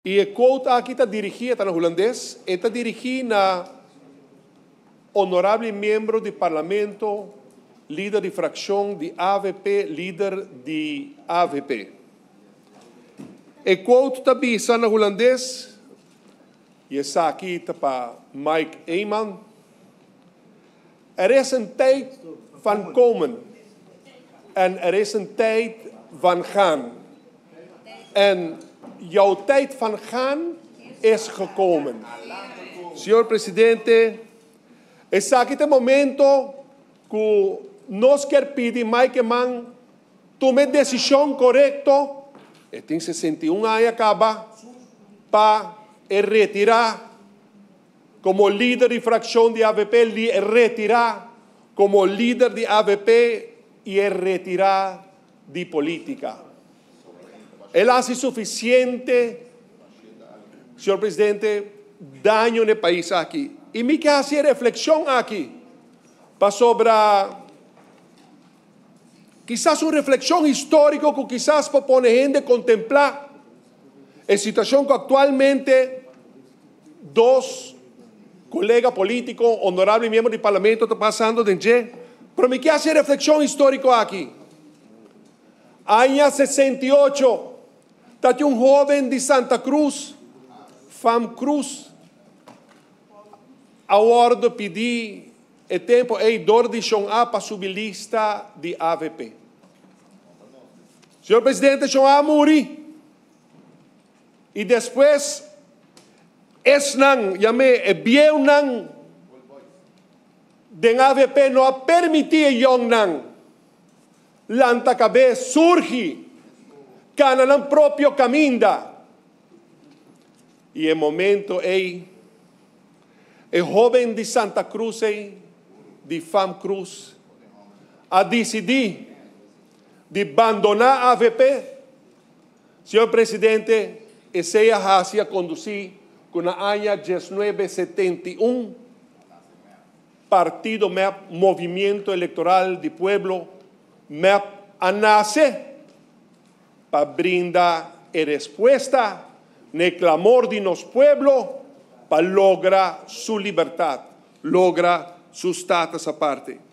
I e quote aki ta dirigí, e ta na hulandes, e ta dirigí na honorable miembro di Parlamento, lider di fraccion di avp, lider di avp. E quote ta bisa na hulandes, i esaki ta pa Mike Eman, Er is een tijd van komen en er is een tijd van gaan. En jouw tijd van gaan is gekomen. Señor Presidente, esaki ta e momento cu nos kier pidi Mike Eman tuma e decision corecto, e tin 61 aña caba, pa e retira como lider di fraccion di avp, e retira como lider di avp y e retira di politica. El a haci suficiente, señor Presidente, daño n'e pais aki. Y mi ke haci e reflexion aki pasobra kisas un reflexion historico cu kisas por pone hende contempla e situacion cu actualmente dos colega politico, honorable miembro di Parlamento ta pasando den dje. Pero mi ke haci e reflexion historico aki. Aña 68 ta tin un hoben di Santa Cruz, Fam Cruz, a wordo pidi e tempo ey dor di Shon A pa subi lista di avp. Señor Presidente, Shon A a muri y despues esnan, yam'e e bieunan den avp no a permiti e yongnan lanta kabes, surgi, kana nan propio kaminda. I e momento ei, e hóben di Santa Cruz ei, di Fam Cruz, a disidí di bandoná avp. Señor Presidente, esei a hasi a kondusí ku na aña 1971, Partido mep, Movimiento Electoral di Pueblo, mep, a nace pa brinda e respuesta n'e clamor di nos pueblo pa logra su libertad, logra su status aparte.